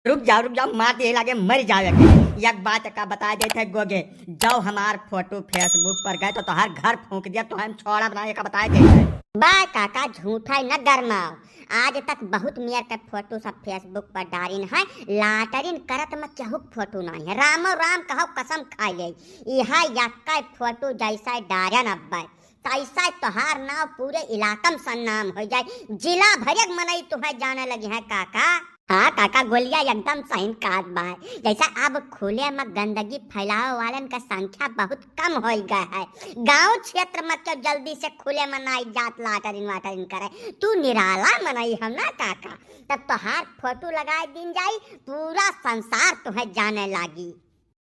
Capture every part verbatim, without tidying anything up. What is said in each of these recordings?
रुक जाओ, रुक जाओ, मार दिए लागे, मर जाओ। एक, एक बात का बताए देत है गोगे, जौ हमार फोटो Facebook पर गए तो तोहार घर फूंक दिया, तो हम छोड़ब ना, एक बताए देत है। बा काका, झूठा न गरमाओ, आज तक बहुत मेर के फोटो सब Facebook पर डारिन है, लाटरिन करत में केहू के फोटो नहीं है। रामो राम कहो, कसम खाई ले, इहा यक्का फोटो जैसा डारन अब्बे, तैसा तोहार नाव पूरे इलाका में सन्नाम हो जाए, जिला भर के मनई तुहे जाने लगी है काका। हाँ काका, गोलिया एकदम सही कहत बा। जैसा अब खुले में गंदगी फैलावे वालन का संख्या बहुत कम हो गया है, गांव क्षेत्र में क्यों जल्दी से खुले में नाई जात लाटरिन वाटरिन करे। तू निराला मनई हम ना काका, तब तोहार फोटो लगाए दिन जाई, पूरा संसार तुहे जाने लागी।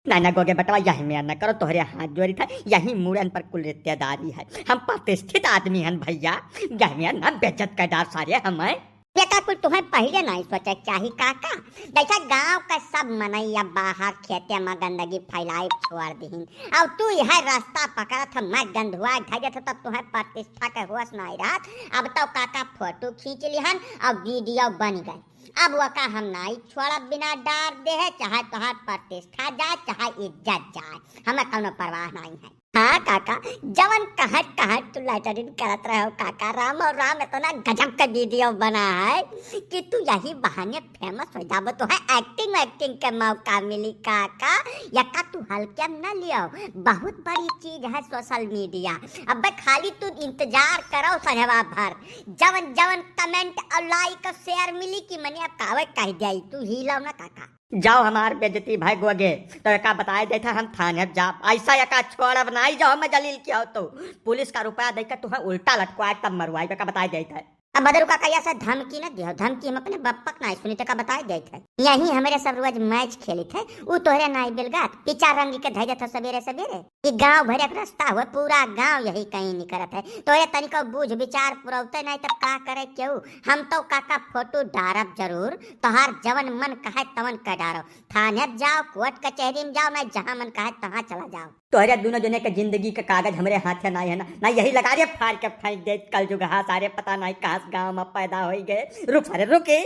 ना ना गोगे बेटवा, यही मेर न करो, तोहरे हाथ जोड़ी था, यही मूड़न पर कुल रिश्तेदारी है, हम प्रतिष्ठित आदमी हन भैया, यही मेर न बेइज्जत कर डार सारे हमें। ये का कुल तुम्हें पहले नहीं सोचे के चाही काका? जैसा गांव का सब मनई अब बाहर खेते में गंदगी फैलाई छोड़ दीन, अब तू यह रास्ता पकड़त है, मैं गंधुआ धैर्य था, तब तुम्हें प्रतिष्ठा के होश नहीं रहत। अब तो काका फोटो खींच लिहन और वीडियो बन गए, अब वका हम नाई छोड़ब बिना डार दे है, चाहे तोहार प्रतिष्ठा जाए, चाहे इज्जत जाए, हमें कौनो परवाह नहीं है। हाँ काका, जवन कहत कहत तू लैटरिन करत रहे हो काका, राम और राम इतना गजब का वीडियो बना है कि तू यही बहाने फेमस हो जाबो, तो है एक्टिंग एक्टिंग के मौका मिली काका। यका तू हल्के में न लियो, बहुत बड़ी चीज है सोशल मीडिया। अबे खाली तू इंतजार करो संझवा भर, जवन जवन कमेंट और लाइक और शेयर मिली कि मने अब कावे कह दिया, तू हिलाओ ना काका। जाओ हमार बेइज्जती भाई गोगे, तो एका बताए देता हम थाने जाब, ऐसा एका छोड़ब नाई, जाओ मैं जलील किया हो तो पुलिस का रुपया देकर तुम्हें उल्टा लटकवाए तब मरवाई, एका बताए देता है। अब बदरू काका ऐसा धमकी न दियो, धमकी हम अपने बप्पक नाई सुनी, तो एका बताए देता है। यही हमारे सब रोज मैच खेलित है, उ तोहरे नाई बिलगात, पिचा रंग के धै देत हो सबेरे सबेरे। ई गांव भर एक रास्ता हुए, पूरा गांव यही कहीं निकरत है। तोरे तनिको बूझ विचार पुरौते नहीं तब का करे केहू? हम तो काका फोटो डारब जरूर, तोहार जवन मन कहे तवन कर डारो। थाने जाओ, कोर्ट कचहरी में जाओ, नहीं जहाँ मन कहे तहाँ चला जाओ। तोहरे दोनों जने के जिंदगी के कागज हमरे हाथे नहीं है ना, ना यही लगा रे फाड़ के फेंक दे कल जुग हा सारे, पता नहीं कहाँ से गाँव में पैदा हो गए। रुक सारे रुके।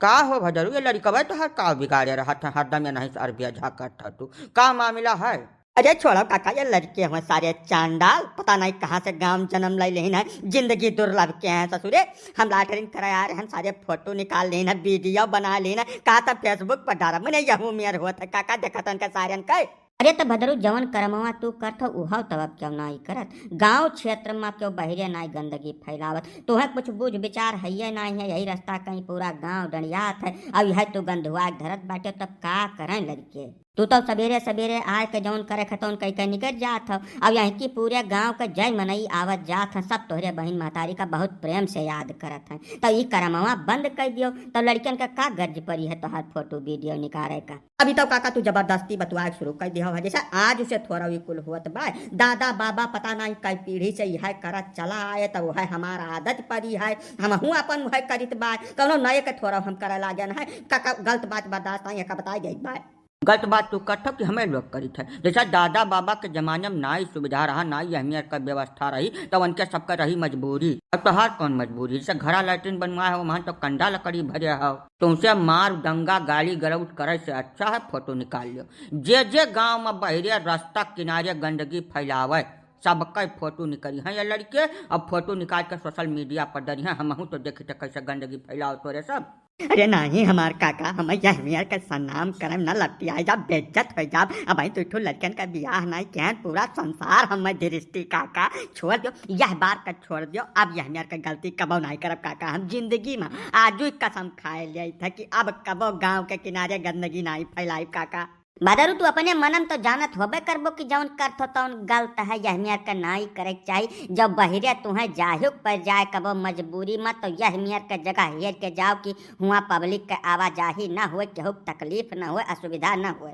का हो भदरू, ये लड़कवा तोहार का बिगाड़े रहत है, हरदम ये नहीं से अरबिया झाँकत है तू, का मामला है? अरे छोड़ो काका, ये लड़के हुए सारे चांडाल, पता नहीं कहाँ से गांव जन्म ले लेहिन है, जिंदगी दुर्लभ के हैं ससुरे। हम लाटरिन करे आ रहे हैं, सारे फोटो निकाल लेहिन है, वीडियो बना लेहिन है, कहा था Facebook पर डाला, मने यहू मेर होत है काका, देखत उनके सारे के। अरे तो भदरू, जवन करमवा तू करत हो उहाव तब अब क्यों नाई करत, गांव क्षेत्र में क्यों बहिरे नाई गंदगी फैलावत, तोहे कुछ बूझ विचार है ये नाई है, यही रास्ता कहीं पूरा गांव डंडियात है, अब यह तू गंधुआ के धरत बाटे तब का करें लड़के? तू तो सबेरे सबेरे आए के जौन करे खतौन कई के निकल जात हो। अब यहीं की पूरे गांव के जय मनई आवत जात हैं, सब तोहरे बहिन महतारी का बहुत प्रेम से याद करत हैं। तो ई करमवा बंद कर दियो, तो लड़कियन का का गर्ज पड़ी है तोहार फोटो वीडियो निकाले का? अभी तो काका तू जबरदस्ती बतुआ के शुरू कर दिया है, जैसे आज उसे थोड़ा भी कुल होत बा। दादा बाबा पता नहीं कई पीढ़ी से यह करत चला आए, तो वह हमार आदत पड़ी है, हम हूँ अपन वह करित बा, कौनो नए के थोड़ा हम करे लागे न है। काका गलत बात बर्दाश्त नहीं है, का बताई जाइत बा। गलत बात तू कहत हो कि हमें लोग करित है। जैसा दादा बाबा के जमाने में नाई सुविधा रहा, नाई अहमियत का व्यवस्था रही, तब उनके सबका रही मजबूरी। अब तोहार कौन मजबूरी? जैसे घरा लैट्रिन बनवाए हो, वहाँ तो कंडा लकड़ी भरे हो। तुमसे मार, दंगा, गाली गलौज करे से अच्छा है फोटो निकाल लियो। जे जे गांव में बहिरे रास्ता किनारे गंदगी फैलावे, सबके फोटो निकली हैं ये लड़के। अब फोटो निकाल के सोशल मीडिया पर डरी हैं, हमहू तो देखी थे कैसे गंदगी फैलाओ तोरे सब। अरे नहीं हमार काका, हम यह मेर के सन्नाम करम न लतियाए जाब, बेइज्जत हो जाब। अब तू ठो लड़कन का बियाह नहीं कहन, पूरा संसार हम दृष्टि काका छोड़ दियो, यह बार का छोड़ दियो। अब यह मेर का गलती कबो नहीं करब काका, हम जिंदगी में आजू ही कसम खाए लिया था कि अब कबो गांव के किनारे गंदगी नहीं फैलाई काका। बदरू, तू अपने मनम तो जानत होबे करबो कि जौन करत हो तौन गलत है, यह मेर के नाई करे के चाही। जब बहिरे तुहें जाहिक पर जाए कबो मजबूरी में, तो यह मेर के जगह हेर के जाओ कि हुआं पब्लिक के आवाजाही ना होए, केहू के तकलीफ ना होए, असुविधा ना होए।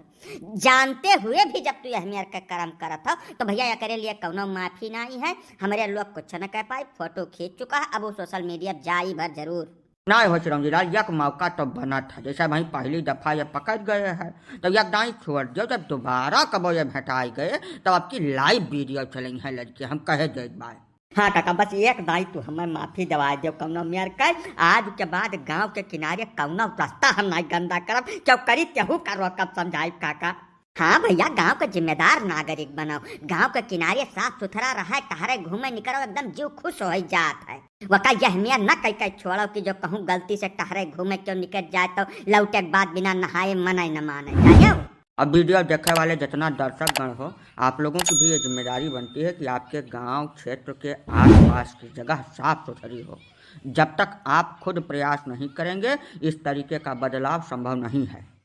जानते हुए भी जब तू यह मेर के करम करत हो, तो भैया एकरे लिए कौनो माफी नाई है। हमरे लोग कुछ न कह पाई, फोटो खींच चुका है, अब वो सोशल मीडिया पर जाई भर जरूर। नाय हो चिरौंजी लाल, एक मौका तो बनत है, जैसे भाई पहली दफा ये पकड़ गए हैं, तो एक दाई छोड़ दियो, जब दोबारा कबो ये भेटाई गए, तब आपकी लाइव वीडियो चलेंगे हैं लड़के, हम कहे जाइत बाय। हाँ काका, बस एक दाई तू हमें माफी दवाए देउ कउनो मेर के। आज के बाद गाँव के किनारे कउनो रस्ता हम नाहीं गंदा करब, केउ करी तेहू का रोकब समझाइब काका। हाँ भइया, गाँव के जिम्मेदार नागरिक बनउ, गाँव के किनारे साफ सुथरा रहइ, टहरे घूमे निकरउ, एकदम जीव खुश होइ जात है। वका यह मेर न कइ कइ छोड़उ कि जो कहूँ गलती से टहरे घूमे केउ निकर जाए तउ लौटे के बाद बिना नहाए मनइ न माने, जानेउ। अब video देखे वाले जितना दर्शक गण हो, आप लोगों की भी ये जिम्मेदारी बनती है कि आपके गांव क्षेत्र के आसपास की जगह साफ सुथरी हो। जब तक आप खुद प्रयास नहीं करेंगे, इस तरीके का बदलाव संभव नहीं है।